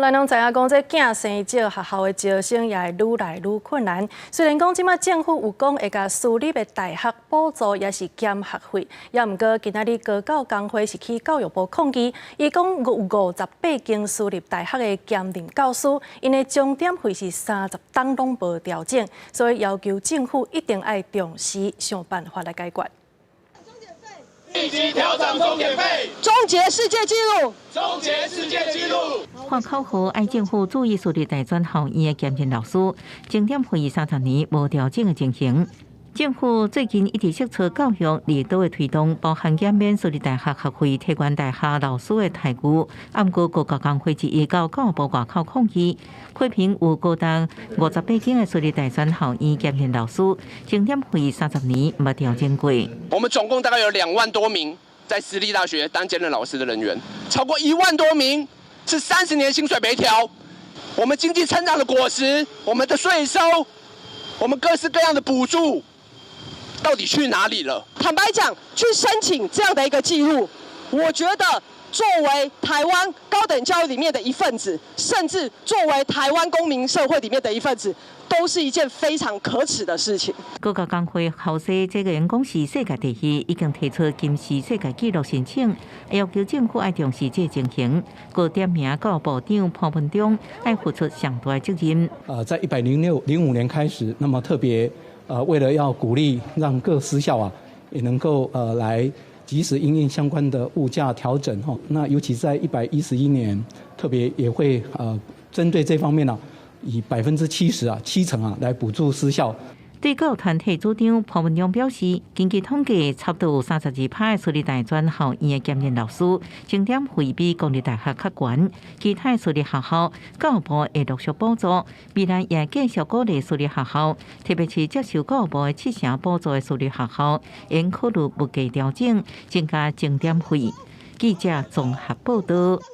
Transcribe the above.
咱攏知影講，這囝生少，學校的招生也會愈來愈困難。雖然講這馬政府有講會共私立的大學補助，抑是減學費，也毋過今仔日高教工會是去教育部抗議，伊講有58間私立大學的兼任教師，𪜶的鐘點費是30冬攏無調整，所以要求政府一定愛重視，想辦法來解決。立即調漲鐘點費，終結世界紀錄，終結世界紀錄。喊口號愛政府注意私立大專校院的兼任老師，鐘點費30年無調整的情形。政府最近一直釋出教育利多的推動，包含減免私立大學學費、提懸大學老師的待遇。毋過高教工會一到教育部外口抗議，批評有高達58間的私立大專校院兼任老師，鐘點費30年無調整過。我們總共大概有2萬多名在私立大學當兼任老師的人員，超過1萬多名是30年薪水沒調。我們經濟成長的果實，我們的稅收，我們各式各樣的補助，到底去哪裡了？坦白講，去申請這樣的一個紀錄，我覺得作為台灣高等教育裡面的一份子，甚至作為台灣公民社會裡面的一份子，都是一件非常可恥的事情。高教工會號說，這個演講是世界第一，已經提出金氏世界紀錄申請，要求政府愛重視這個情形。閣點名教育部長潘文忠愛負出上大的責任。在106、05年開始，那麼特別為了要鼓勵讓各私校啊，也能夠來及時因應相關的物價調整哈。那尤其在111年，特別也會針對這方面呢，以70%啊，七成啊來補助私校。對教育團體主張，潘文忠表示，根據統計，差不多有32%的私立大專校院的兼任老師，鐘點費比公立大學較懸。其他私立學校，教育部會陸續補助，未來也繼續鼓勵私立學校，特別是接受教育部的七成補助的私立學校，應考慮物價調整，增加鐘點費。記者綜合報道。